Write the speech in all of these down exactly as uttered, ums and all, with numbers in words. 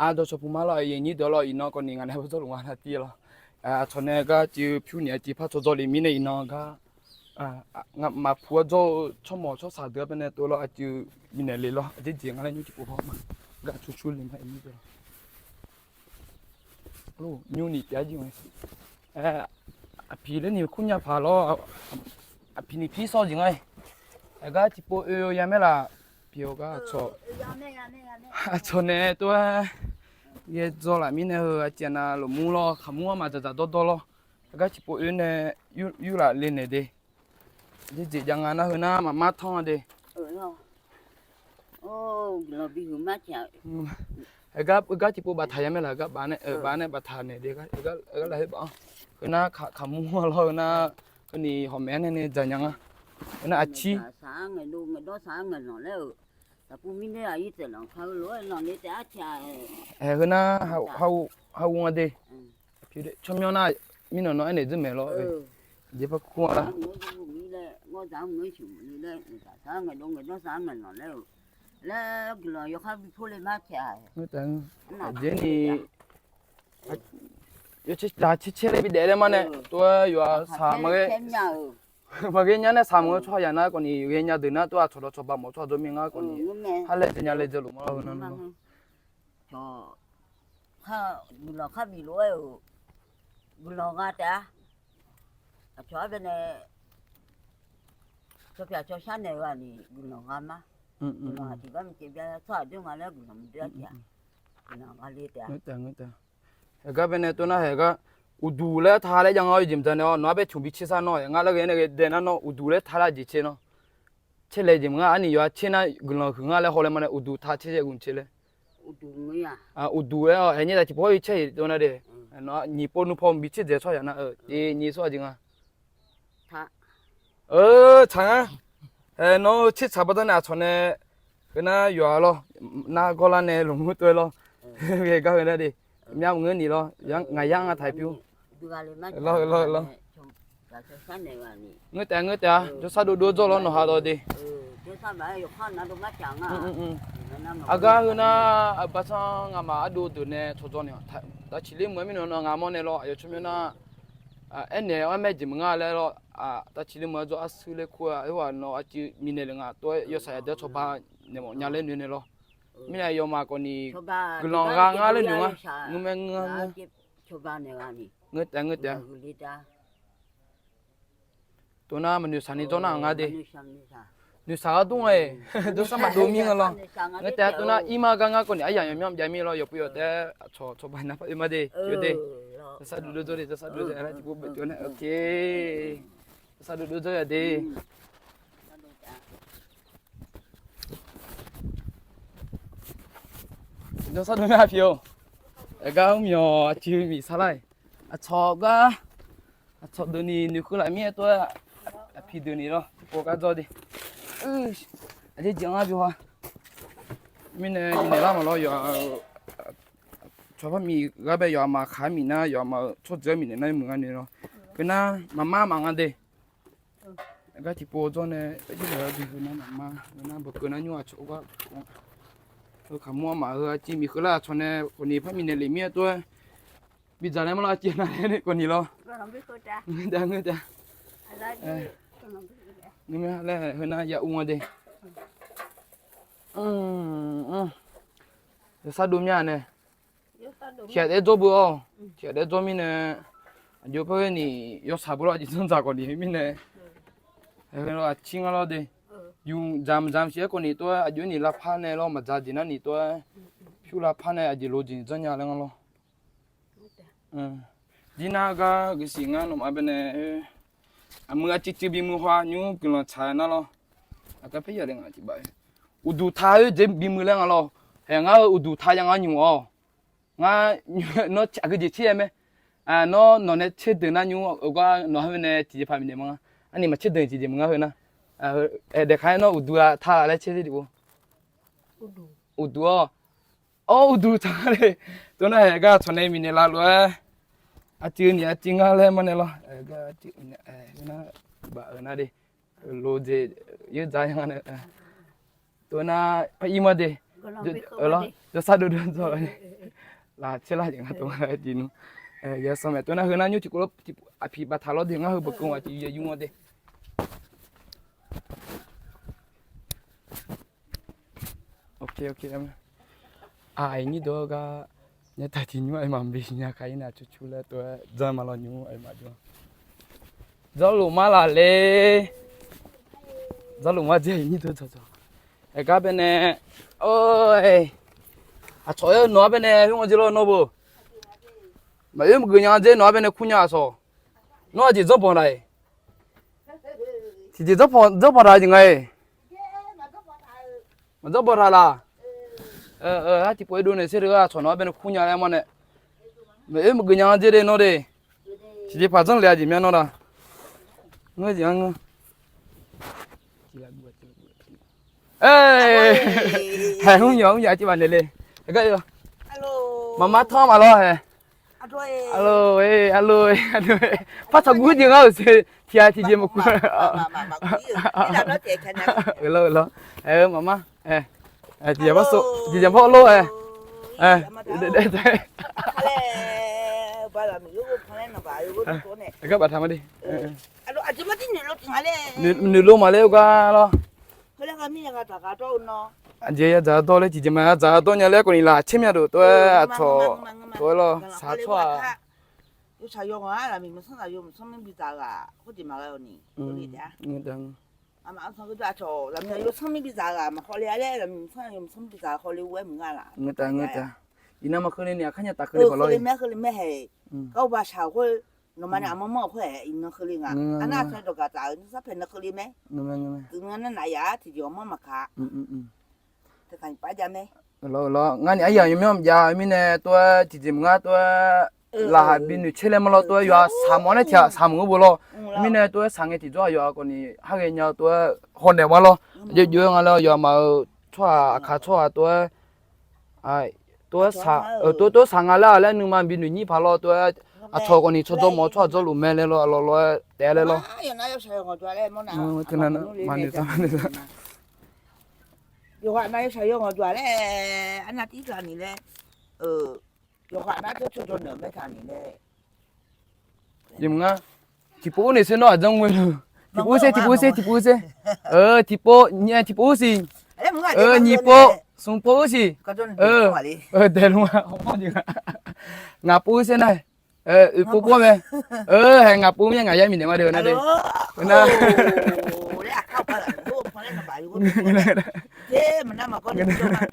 Ardawr cawq pu mar lawr, aqyuif aqnyir deuq lawr, iqnan kawvni ngaq nae bawdzawr luf nga nar tir lawr. Aqcawq nae gar civ pyur ni aqciv par tsawv dzawr le mirnae iqnan gar maqpuq-awr dzawr-eu tsawrmawq tsawrshaq deuq-anr baenae tov lawr, aqciv bifnaeq le lawr, aqjeq jeq nga laer nymr tiqpov haw ma. Gar cuqcur le ma iqnyir deuq lawr. Nymr ni pyav jir nga. Aqpiq laer ni kur nya paq lawr. Aqpiq ni pir sawr jeq nga. Aqgar tiqpov oe-eu ya maer laf. Piq-awr gar aqcawq, aqcawq nae tov-aer yaerdzaw laf mirnae heu aqciv nav lofmur lawr, kaqmur-anr maqdzaq dzaq dawrdawr lawr. Aqgar tiqpov oe nae yurlaf le naeq de. Aqjeq jeq jav nga nar heu nar maqmar tanr-a de. Aqgar tiqpov baftaq ya maer laf, gar baf nae, baf nae baftaq naeq de, gar lafkhoer baf-anr. Heu nar kaqmur-a lawr, heu nar heuni hawqmaeq-aer nae nae dzaq nya nga. Heu nar aqcir Ae, heu nar, ha ghov nga de. Tsawrmyanr nar, mirnan nawr aernaeq dzeur maeq lawr. Jeq par kur-a lar. Laer guiqlanq yawkhav bi por le ma taef-a. Aqjeq ni, yawcaer caer caer laer bidaef laer mar nae tov-aer yawqha saq maqghae, maqghae nya nae saq maqghae tsawrhaq yaq nar khawfni ghaenya deuq nar tov-aer cawqdawq cawba mawf tsawrhaq jawr mir ngar khawfni, ha laejae nya laejae luf ma lawr heu nar. Guiqlanq khar bif lof-aer-euq guiqlanq gha taef-a. Aqcawq-anr baenae cawpyaq cawshar naeq-eu ghaq ni guiqlanq gha ma. Guiqlanq aqtiq gar maqcaev bya tsawrhaq doer nga laer guiqlanq maqdoer-a taef-a. Guiqlanq gha le taef-a. Aqgar baenae tov nar haeq gar uqduq laer ta laer jav nga-awr jeq maqdzaq naeq-awr nawq-anr bae tmq bi tser sar nawr-aer ngar laer ghae nae ghae dae nar nawr uqduq laer ta lar jeq tser nawr. Tser laeq jeq maqngar arni yawqha tser nar guiqlanq huiq ngar laer hawlae ma nae uqduq ta tser jaev gu tser laer. Uqduq laer-awr aer nyaer taq tiqpov-awr caer-iq tov nar de. Nawr nyiq pov nuipaw mqbi tser dzaeq tsawrhaq yaq nar-eu tiq nyiq tsawrhaq jeq nga. Tsaq ngar. Ae, nawr-eu tser tsaq bawrdanr nae aqcawq nae heu nar yawqha lawr, nargawr lar nae lmqmr tov-aer lawr. Ghae gar heu nar de. Myav maqngeur ni lawr, ngaq yar nga taq-aer pyur. Lawr, ngeur taef ngeur taef-a, jawrsar dovdov-aer dzawr lawr nawq ha dawq de. Aqgar heu nar, aqbaqsanr ngamaf ardov deuq nae tsawqdzawr ni, tavciq ler meuq-aer mirnae nawr ngaq mawr nae lawr aqyawf tsawrmyanr nar, aernaeq-awr maer jeq maqngar laer lawr, tavciq ler meuq-aer dzawr arsuir ler kur-a, aerkhawf nawq aqcuiv mirnae le nga tov-aer yawshaq yadeuq-anr cawba naeq mawf nya laer noeq nae lawr. Mirnae aqyawfmaf khawfni guiqlanq gha ngar laer noeq nga, ngeur maer ngeur-a ngeur. Ngeur taef ngeur taef-a. Tov nar maqnoeqshaq ni dzawr nar nga de. Noeqshaq gar dur nga-iq, jawrsar maqdov mir nga lawr. Ngeur taef-a tov nar irmar gar ngar khawfni aryamq yawqmyanr jav mir lawr, yawqpuv yawq taef-aer aqcawq cawba nar par oe ma de, oe de. Jawrsar dovdov dzawr de, jawrsar dovdov dzawr-a de. Jawrsar dov myav aqpiq-or. Aqgar mr myawq aqcuiv miq sar lar-iq. Aqcawq gar, aqcawq deuq ni noeqkeuv laf mir-aer tov-aer, aqpiq deuq ni lawr tiqpov gar dzawr de. Aqjeq jeq ngar byov ha. Mirnae bifnaeq lar maqlawr yawq-a. Cawq par miq ghar bae yawqha maqkhaq-aer miq nar yawqha maf-euq tsawrjeuq-aer miqnaeq nar muiq nga noeq lawr. Heu nar maqmar maf nga de. Aqgar tiqpov dzawr nae, nar maqmar heu nar bawqkeuv nar nymr aqcawq gar, heu kaqmur-anr maf heu aqciv miq kheuvlar aqcawq nae khawfni par miqnaeq lef mir-aer tov-aer bidzaq laer mar lawr aqciv nar laer nae khawfni lawr. Ngeur taef ngeur taef. Ngeur mya laer heu nar ya uv nga de. Yawsar dov mya nae. Tiqghaq daef dzawr beu-awr, tiqghaq daef dzawr mirnae, aqjox par ghaeni yawshaq beu lawr aqjeq zanr dzaq khawfni mirnae, aqcir ngar lawr de. Yuf dzaq maqdzaq siq-aer khawfni tov-aer aqjox-aer ni lavpar nae lawr maqdzaq jeq nar ni tov-aer, pyur lavpar nae aqjeq lof jeq zanr nya laer ngar lawr. Jir nar gar guiqsiq ngar nawmaf baenae, aqmuiq aqcuiv cuiv bimuiq haw nymr guiqlanq tsaq nar lawr. Aqgar par yaq le nga tiqbaf-aer, uqduq ta-eu jeq bimuiq laer nga lawr. Haeq ngar-eu uqduq ta ya ngar nymq-awr, ngar nawr aqgeu jeq tser ya mae. Nawr nawq nae tser deuq nar nymr-awr gar nawq-anr nae tiqjeqpaq miqnaeq ma nga. Arni maqtser deuq tiqjeq maqnga heu nar. Daeqkaq-aer nawr uqduq-a ta laf laer tser tiqpov. Uqduq-awr. Awr uqduq taq nga le. Tov nar haeq gar tsawq nae miqnaeq laf lof-aer, aqcuiv ni aqcuiv ngar laer mar nae lawr. Nar baf-eu nar de. Lof jeq yeur dzaq ya nga nae. Tov nar par ir mar de. Lawr, jawrsar dovdov dzawr-a. Laf tser lar jeq ngar tov-a jeq nmr. Yawsanr maeq tov nar heu nar nymr tiqkov lof aqpiq baftaq lawr de ngar heu beuqkeuv aqjeq yaeq yur-awr de. Aq, aqyuif nyir deuq-anr gar nyaetaq tiq nymr aqyawfmaf mqbi siqnya kaq-ir nae aqcur cur laer tov-aer janr ma lawnymr aqyawfmaf jawr. Jawrluf mar laf le. Jawrluf mar dzer aqyuif nyir deuq dzawqdzawq. Aergar baenae, aqcawq-aer nawq-anr baenae khoerngae dzer lawr nawr beu. Maqoer maqgeuf nya dzer nawq-anr baenae kur nya aqcawq. Nawr aqjeq dzanrbanq taq-iq. Tiqjeq dzanrbanq taq jeq nga-iq. Maqdzanrbanq taq laf. Aqtiqpov-aer dov naeq ser deuq-aq aqcawq nawq-anr baenae kur nya laer mawr nae. Maqoer maqgeuf nya-anr dzer de nawr de. Tiqjeq paq dzanrle-a jeq mya nawr da. Ngeur jeq-anr ngeur. Haeq mr yawq mr yawq tiv baf naeq le. Aergar-eu maqmar tanr maqlawr haeq. Alo, alo, par tsawq guv jeq ngar-euq se tiq ghaq tiqjeq maqkuv. Euq lawr, euq lawr. Aer-eu maqmar. Tiqjeq par sov, tiqjeq par lor-aer. Aergar baftaq ma de. Noeqlov maqle-eu gar lawr. Aqjeq yadzaq dawr laer tiqjeq ma yadzaq dawr nya laer khawf ni laf tser mya dov tov-aer aqcawq tov-aer lawr saq tsawrhaq. Yawshaq yawghanq-anr lafmiq maqsanr zaq yawsanr mir bidzaq-eu ghaq khoerjeq maqghae-awq ni. Lafmiq-aq yawsanr mir bidzaq-eu ghaq maqkhawf le-a laer lafmiq maqsanr yawsanr bidzaq khawf le-eu-aer maqngeur-a laf. Ngeur taq ngeur taq. Iqnan maqkhawf le ni aqkar nya taf keuv le bawq lawr. Heu le mae, heu le mae haeq. Gar uqbaq shaq khoer nawqma nae aqmawr mawr-eu khoer-aer iqnan heu le nga. Arnar aqcawq dawqgaq taf-euq nuisar paeq nan heu le mae. Uiqnan nar naf yaf-ar tiqjeq aqmawr maqkaq. Taqkaq iqpav jav mae. Lawr lawr ngar ni aryamq yawmyanr mqjav-eu mirnae tov-aer tiqjeq maqngar tov-aer laqhaq binoeq caer laer ma lawr tov-aer yawqha saqmawf nae tiq ghaq saqmawf-eu bo lawr. Mirnae tov-aer saqngae tiqjawr aqyawf-a khawf ni har ghae nya-eu tov-aer hawnaeq ma lawr. Aqjox jov-aer nga laer yawqha maf-euq tsawrhaq aqkaq tsawrhaq tov-aer tov-aer saq, tov-aer saq nga laer-aq laer nuima binoeq nyir paq lawr tov-aer aqcawq khawf ni tsawrjawr mawf-eu tsawrhaq jawrluf mae laer lawr aqlawq lawr-aer taef-a laer lawr. Teunav maqnoeq taq maqnoeq taq. Yawqghaq nav yawshaq yawghanq jawq-aq laer, arnav tir taq ni laer, yawqghaq nav jawr tsawrjawr naeq-eu maertaq ni laer. Jeq maqngar, tiqpov ur naeq ser nawr aqjanr ngoe-eu. Tiqpov ur ser, tiqpov ur ser, tiqpov ur ser. Tiqpov nyae tiqpov ur siq. Nyiq pov smq pov ur siq. Daeqluf-a, ngaq pov ur ser nar. Oeq pov pov mae. Haeq ngaq pov myaer ngaq yar miqnaeq ma de-eu nar de. Nar laer aqkar-eu bala maqgor-eu pan laer naqbaf yawgor tov-aer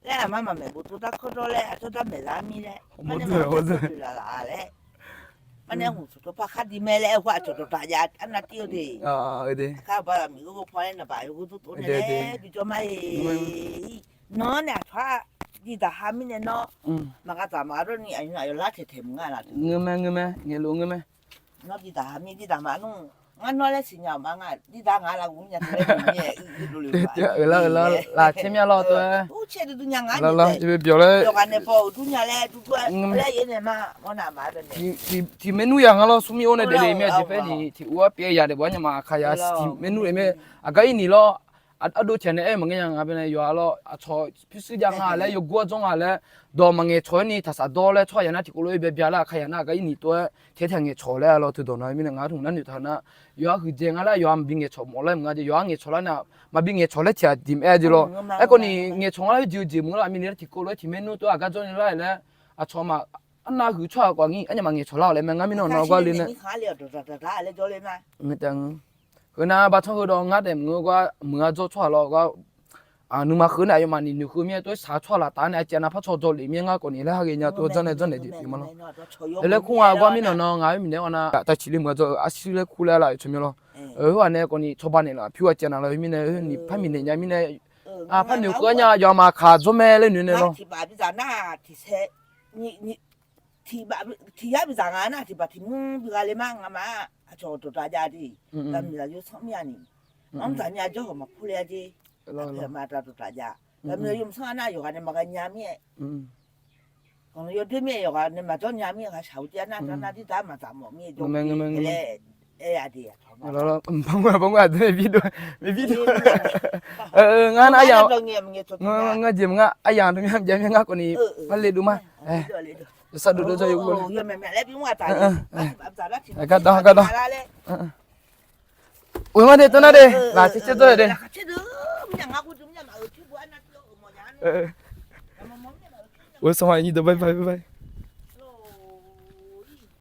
laer, aqmar maqmaeq bof tov dar kawrdawr laer aqcawq dar maeqzaq mir laer, par nae maqmaeq bof tov laf laf laer, par nae hmq tov par khar di mae laer, aer khoer aqcawq dawqtaq jav arnav tir-eu de. Aqkar-eu bala miqgor gor pan laer naqbaf yawgor tov tov nae laer bi jawr ma-e. Nawr nae aqcawq-aq diqdaq ha mirnae nawr maqgha dzaq maqgha dawr ni aqyawf nar aqyawf lar taeq taeq maqnga laf. Ngeur mae ngeur mae, ngaeqluf ngeur mae. Nawr diqdaq ha mir diqdaq ma nmr. Ngar nawr laer siqnya-euq ma nga, diqdaq ngaq laf ghov nya teu laer dur nya-e. Laf tser mya lawr tov-aer. Ur caer duidui nya nga ni byawq laer yawqghaq nae baw-euq dur nya laer dur dur-aer laer yaer nae ma. Tiq maernmr yaq nga lawr, smrmir or nae daefle mir-a jeq paer ni tiq ur-ar pyeuf-aer yaq daef bawq-ar nya ma aqkaq yaq tiq maernmr le mae. Aqgar ir ni lawr. Ardov tiq ghaq nae aer maqngeur nya nga baenae yawqha lawr aqcawq pyurshuir jav nga laer yawgor-ar dzawr nga laer dawq maqngaeq cawq-aer ni taqsaq dawr laer tsawrhaq yaq nar tiqkawv lof-aer byav byav laer aqkaq yaq nar aqgar ir ni tov-aer taef taeq ngaeq cawq laer-a lawr teu dawq nar mirnae ngar tmq nar noeqtaq nar yawqha huiqdzaeq nga laer yawqha maqbi ngaeq cawq mawf laer maqnga jeq yawqha ngaeq cawq lar nar maqbi ngaeq cawq laer tiq ghaq diq mae-a jeq lawr. Aerkhawf ni ngaeq cawq nga laer jeq jeq meuq lar aqmir ni tiqkawv lof-aer tiq maernmr tov-aer aqgar dzawr ni lar-aer laer aqcawq ma arnav huiq tsawrhaq khawf aqnyir arnyaf maqngaeq cawq lar-awq laer mae ngar mirnae nawr gar le nae. Heu nar baqtsanr heudawq ngar daef mq-eu gar meuq-a dzawr tsawrhaq lawr gar nuima heu nae aqyawfmaf ni noeq heu mir-aer tov-aer saq-eu tsawrhaq laftav nae aqcav nav par caw dzawr lef mir-aer ngar khawf ni laer ha ghae nya tov-aer janr nae janr naeq jeq pyeuf ma lawr. Laer kur nga gar mirnae nawr ngaq-aer mirnae-awr nar taqciq le meuq-a dzawr-eu arshir laer kur laer laf-euq tsawrmyanr lawr. Heu-aq nae khawf ni cawba naeqlaf pyur aqcav nav laf-eu mirnae heu ni par miqnaeq nya mirnae par noeq keuv-ar nya yawqha maqkaq dzawr mae laer noeq nae lawr. Tiq yar bidzaq nga nar tiq baq tiq mr bi gha le ma nga ma. Aqcawq dawqdaq jav de. Zaqmiq zaqyo sanr mir-a ni. Anr dzaq nya jawr hawq maqkur le-a jeq. Aqpoeq aqma da dawqdaq jav. Zaqmiq zaqyo mqsanr-a nar yawqghaq nae maqghae nya mir-aer. Ganq yawdoer mir-aer yawqghaq nae maqjawr nya mir-aer ghaq shaq-eu jeq-a nar nar dirdar maqdzaq mawf mir-aer jawr laer. Banr aqdui maqbir dov, maqbir dov. Ngar nar aryamq, ngar jeq mq ngar aryamq dov myav jav myav ngar khawf ni, par le dov ma. Yawsar dov dov jawr yawur. Gardanr gardanr. Oe ngar de tov nar de, laf caer caer dawr de. Oe sanqpaq nyiq deuq bye bye bye bye.